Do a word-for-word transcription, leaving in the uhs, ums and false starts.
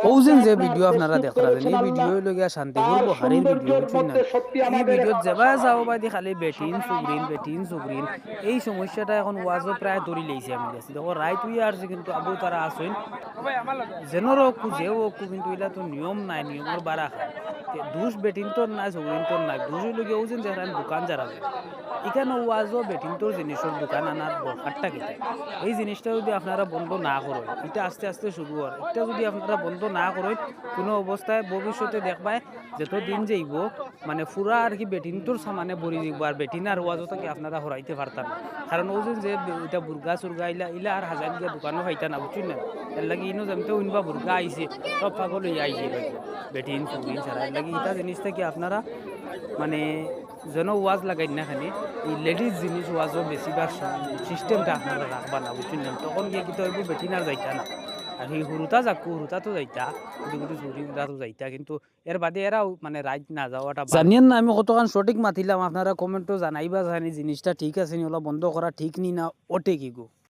অউ যেন যে ভিডিও আপনারা দেখরা যেন, ই ভিডিও অইলো গিয়া শান্তিপুর বহারির ভিডিও, বুঝছইন না? ই ভিডিওত যেবায় যাও বায়দি খালি বেটিন চুগরিন, বেটিন চুগরিন। এই সমস্যাটা এখন ওয়াজও প্রায় ধরি লইছে আমি দেখছি। দেখো, রাইত অইয়া আরছে কিন্তু আবু তারা আছইন। যেনর অউক, যে অউক, কিন্তু ইলা তো নিয়ম নায়, নিয়মর বারা খায়। তে দুষ বেটিনতর নায়, চুগরিনতর নায়। দুষ অইলো গিয়া অউ যেন যেখান দোকান যারা যায়। ইখান ওয়াজও বেটিনতর জিনিসর দোকান আনার দরকারটা কিতা? এই জিনিসটা যুদি আপনারা বন্ধ না করইন, ইটা আস্তে আস্তে শুরু অর। ইটা যুদি আপনারা বন্ধ না করইন, কুনু অবস্থায় ভবিষ্যতে দেখবায় যত দিন যাইবো, মানে, পুরা আর কি বেটিনতর সামানে ভরি যাইবো, আর বেটিন আর ওয়াজও থাকি আপনারা হরাইতে পারতা না। কারণ অউ যেন যে বে-, ইটা বুরগা সুরগা ইলা, ইলা আর হাজার গিয়া দোকানও পাইতা না, বুঝছইন না? এরলাগি ইনো যেমতে উইনবা বুরগা আইছে, সব পাগল অইয়া আইছে ভাই। বেটিন চুগরিন ছাড়া, এরলাগি ইটা জিনিস থাকি আপনারা, মানে, যেন ওয়াজ লাগাইন না খানি, ই লেডিজ জিনিস ওয়াজও বেশিরভাগ সিস্টেমটা আপনারা রাখবা না, বুঝছইন না? তখন গিয়া কিতা অইবো, বেটিন আর যাইতা না। আর হি হুরুতা যাকু, হুরুতা তো যাইতা, গুটি গুটি চুগরি হুরুতা তো যাইতা, কিন্তু এর বাদে এরাও, মানে, রাইত না যাওয়াটা ভালা। জানিয়ার না আমি কতখান সঠিক মাতিলাম, আপনারা কমেন্টো জানাইবা জানি জিনিসটা ঠিক আছে নি, ওলা বন্ধ করা ঠিক নি না অটে কি গো?